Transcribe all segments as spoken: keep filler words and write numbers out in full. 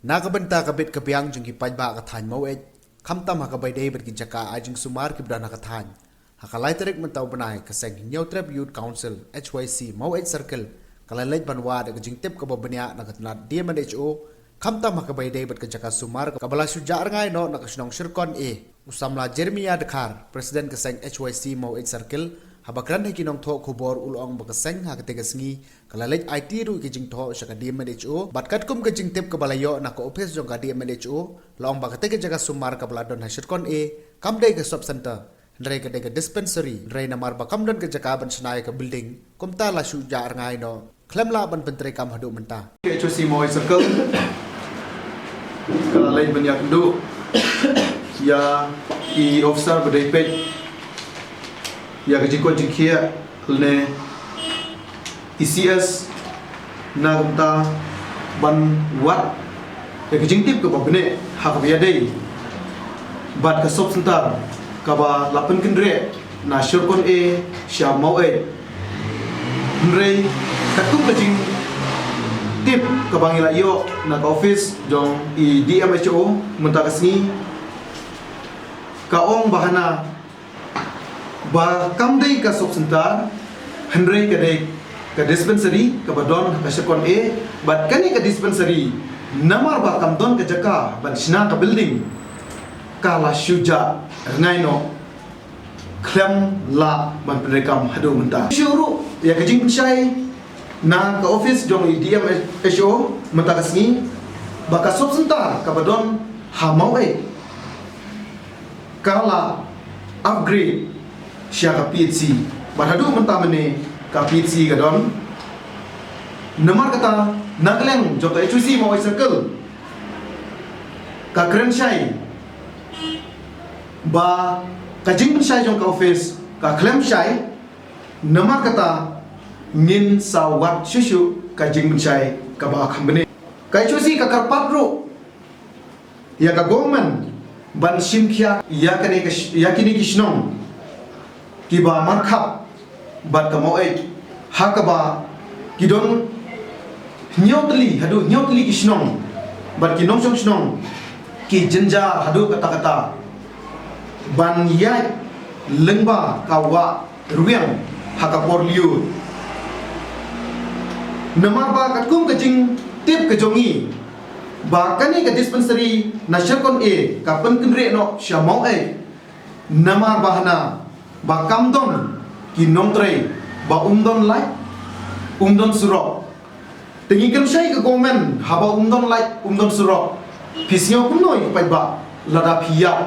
Na ka bynta ka bit ka biang jong ki paidbah ka thaiñ Maweit, khamtam ha kaba ïadei bad ki jaka ai jingsumar kiba don ha ka thaiñ, ha ka lai tarik mynta u bnai, ka seng Hynñiewtrep Youth Council, H Y C, Maweit Circle, ka la leit ban wad ïa ka jingtip kaba bniah na ka tnat D M and H O, khamtam ha kaba ïadei bad ka jaka sumar kaba la shu jah rngai noh na ka shnong Shyrkon A. U samla Jeremiah Dkhar, President ka seng H Y C Maweit Circle, haba kren ha ki nongthoh khubor u la ong ba ka seng ha katei ka sngi ka la leit aiti ruh ïa ki jingthoh sha ka D M and H O, bad katkum ka jingtip kaba la ïoh na ka ophis jong ka D M and H O, la ong ba katei ka jaka sumar kaba la don ha Shyrkon A kam dei ka sub center, hynrei ka dei ka dispensary, hynrei namar ba kam don ka jaka ban shna ïa ka building, kumta la shu jah rngai noh, khlem lah ban pyntreikam haduh mynta. Ka H Y C Maweit Circle ka la leit ban ïakynduh ïa i officer ba dei peit ïa ka jingkoit jingkhiah lane i C S na ka bynta ban wad ïa ka jingtip kaba bniah ha kaba ïadei bad ka sub center kaba la pynkynriah na Shyrkon A sha Maweit. Hynrei katkum ka jingtip kaba ngi la ïoh na ka ophis jong i D M H O mynta ka sngi, ka ong ba hana ba kam dei ka sub center, hynrei ka dei ka dispensary kaba don ha ka Shyrkon A, bad kane ka dispensary namar ba kam don ka jaka ban shna ka building, ka la shu jah rngai noh, khlem lah ban pyntreikam haduh mynta. Shu ruh ïa ka jingpynshai na ka ophis jong i D M H O mynta ka sngi ba ka sub center kaba don ha Maweit ka la upgrade sha ka P H C, bad haduh mynta mynne ka P H C ka don. Namar kata, na ka liang jong ka H Y C Maweit Circle ka kren shai ba ka jingpynshai jong ka ophis ka khlem shai. Namar kata, ngin sa wad shuh shuh ka jingpynshai kaba kham bniah. Ka H Y C ka kyrpad ruh ïa ka government ban shim khia ïa kane ka sh-, ïa kine ki shnong kiba markhap bad ka Maweit, ha kaba ki don hynñiew tylli, haduh hynñiew tylli ki shnong bad ki nongshong shnong ki jynjar haduh katta katta ban ïaid lyngba ka wah rwiang ha ka por lyiur. Namar ba katkum ka jingtip ka jong ngi ba kane ka dispensary na Shyrkon A ka pynkynriah noh sha Maweit, namar ba hana ba kam don ki nongtrei, ba um don light, um don surok. Te ngi kren shai ka government, haba um don light, um don surok, phi sngew kumno ïa ki paidbah lada phi ïap,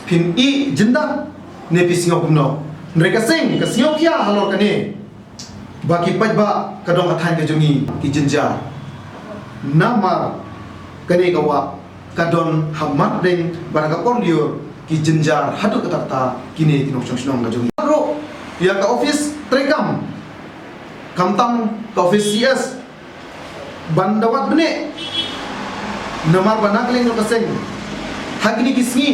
phin ïeh jyndat ne phi sngew kumno? Hynrei ka seng ka sngew khia halor kane ba ki paidbah ka dong ka thaiñ ka jong ngi ki jynjar. Namar kane ka wah ka don ha mat deng bad ha ka por lyiur ki jynjar haduh katta katta kine ki nongshong shnong ka jong ngi. Ruh ïa ka ophis treikam, khamtam ka ophis C S ban da wad bniah. Namar ba na ka liang jong ka seng ha kine ki sngi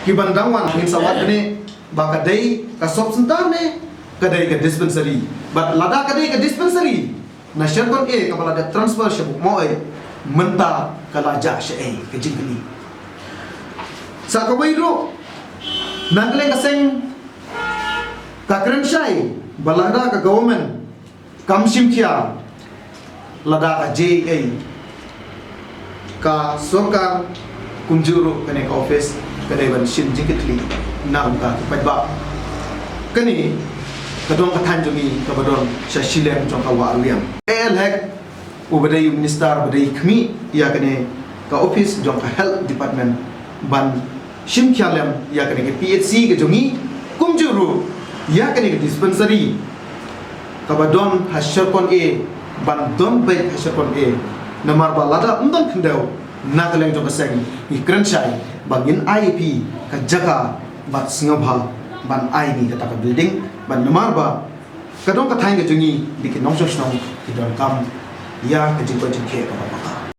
ki ban dang wan ngin sa wad bniah ba ka dei ka sub center ne ka dei ka dispensary. Bad lada ka dei ka dispensary na Shyrkon A kaba la dep transfer sha Maweit, mynta ka la jah shaei, ka jingkylli. Sa kawei ruh, na ka liang ka seng ka kren shai ba lada ka government kam shim khia, lada ka J A, ka sorkar, kumjuh ruh kane ka ophis ka dei ban shim jingkitkhlieh na ka bynta ki paidbah. Kane ka dong ka thaiñ jong ngi kaba don sha shiliang jong ka wah rwiang. A L Hek, uba dei u minister ba dei khmih ïa kane ka ophis jong ka health department ban shim khia lem ïa kane ka P H C ka jong ngi, kumjuh ruh ïa kane ka dispensary kaba don ha Shyrkon A, ban don beit ha Shyrkon A. Namar ba lada ym don khyndew na ka liang jong ka seng, ngi kren shai ba ngin ai ïa phi ka jaka bad sngewbha ban ai ïa ngi kata ka building, bad namar ba ka dong ka thaiñ ka jong ngi dei ki nongshong shnong ki donkam ïa ka jingkoit jingkhiah kaba bha.